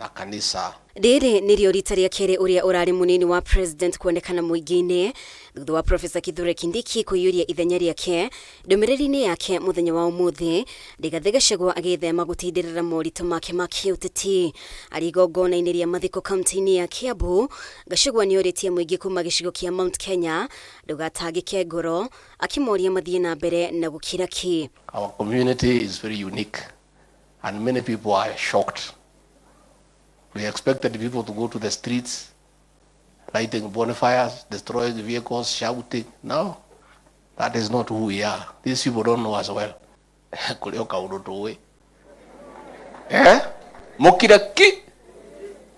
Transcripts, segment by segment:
Na kanisa. Rĩrĩ nĩrĩo rita rĩa kerĩ ũrĩa ũrarĩ mũnini wa president kuonekana mũingĩ-inĩ thutha wa Professor Kithure Kindiki kũiyũria ithenya rĩake. Ndũmĩrĩri-inĩ yake mũthenya wa ũmũthĩ, Rigathĩ Gachagua agĩthema gũtindĩrĩra moritũ make ma kĩũteti. Arĩ igongona-inĩ rĩa mathiko kaunti-inĩ ya Kiambu, Gachagua nĩorĩtie mũingĩ kuma gĩcigo kĩa Mount Kenya ndũgatangĩke ngoro, akĩmoria mathiĩ na mbere na gũkira ki. Our community is very unique and many people are shocked. We expected people to go to the streets, lighting bonfires, destroying vehicles, shouting. No, that is not who we are. These people don't know us well. Kũrĩ o kaũndũ tũĩ. Eh? Mũkire ki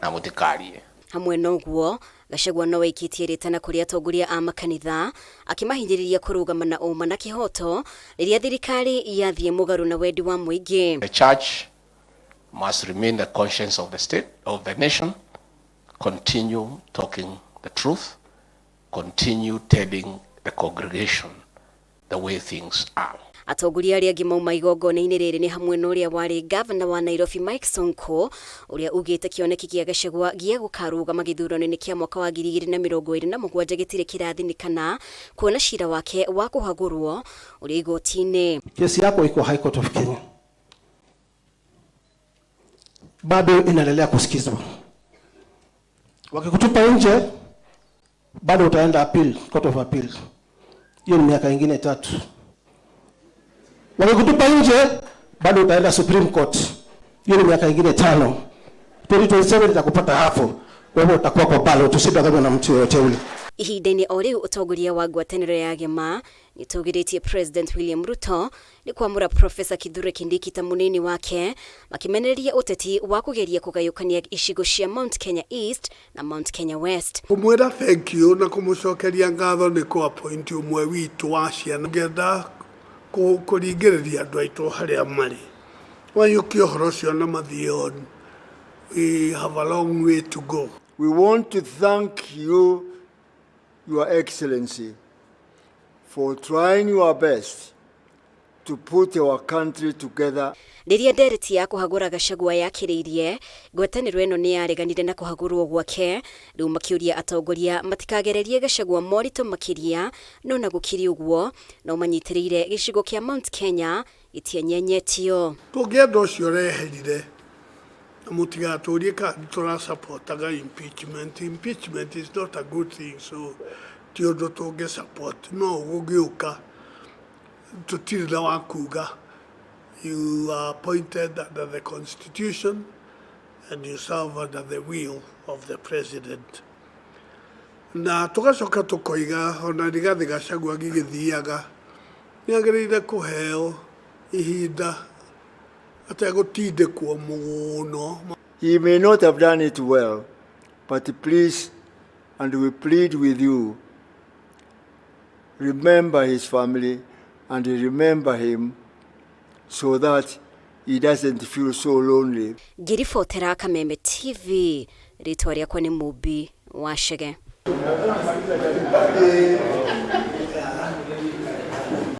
na mũtikarie. Hamwe na ũguo, Gachagua no aikĩtie rĩtana kũrĩ atongoria a makanitha akĩmahinyĩrĩria kũrũgama na ũma na kĩhoto rĩrĩa thirikari yathiĩ mũgarũ na wendi wa mũingĩ. The church must remain the conscience of the state, of the nation, continue talking the truth, continue telling the congregation the way things are. Atongoria arĩa angĩ mauma igongona-inĩ rĩrĩ nĩ hamwe na ũrĩa warĩ ngavana wa Nairobi Mike Sonko, ũrĩa ugĩte kĩoneki kĩa Gachagua gĩa gũkarũgama gĩthurano-inĩ kĩa mwaka wa 2027 gĩtirĩ kĩrathinikana kuona cira wake wa kũhagũrwo ũrĩ igoti-inĩ. Kesi yako iko High Court of Kenya, bado inaendelea kusikizwa. Wakikutupa nje, bado utaenda appeal, Court of Appeal. Hiyo ni miaka ingine 3. Wakikutupa nje, bado utaenda Supreme Court. Hiyo ni miaka ingine 5. 2027 itakupata hapo. Kwa hivyo utakuwa kwa ballot, usidanganywe na mtu yoyote ule. Ihinda-inĩ o rĩu ũtongoria wa ngwatanĩro ya Gema nĩũtũgĩrĩtie President William Ruto nĩ kwamũra Professor Kithure Kindiki ta mũnini wake, makĩmenereria ũteti wa kũgeria kũgayũkania icigo cia Mount Kenya East na Mount Kenya West. Kũmwĩra thank you na kũmũcokeria ngatho nĩ kũ appoint ũmwe witũ wa ciana ngenda kũringĩrĩria andũ aitũ harĩa marĩ waiyũkie ũhoro ũcio na mathiĩ on. We have a long way to go. We want to thank you, Your Excellency, for trying your best to put our country together. Rĩrĩa ndereti ya kũhagũra Gachagua yakĩrĩirie, ngwatanĩro ĩno nĩ yareganire na kũhagũrwo gwake, rĩu makĩũria atongoria matikagererie Gachagua moritũ makĩria, no na gũkĩrĩ ũguo no manyitĩrĩire gĩcigo kĩa Mount Kenya gĩtienyenyetio. Tũngĩenda ũcio ũreherire na mũtigatũrie kana tũrasapotaga impeachment. Impeachment is not a good thing, so ti ũndũ tũngĩ support. No gũgĩũka tũtirĩ na wa kuga. You are appointed under the constitution and you serve under the will of the president. Na tũgacoka tũkoiga ona Rigathĩ Gachagua gĩgĩthiaga nĩagĩrĩire kũheo ihinda ategũtindĩkwo mũno. He may not have done it well, but please, and we plead with you, remember his family and remember him so that he doesn't feel so lonely. Ngĩribotera Kameme TV, rĩtwa rĩakwa nĩ Mũmbi wa Chege.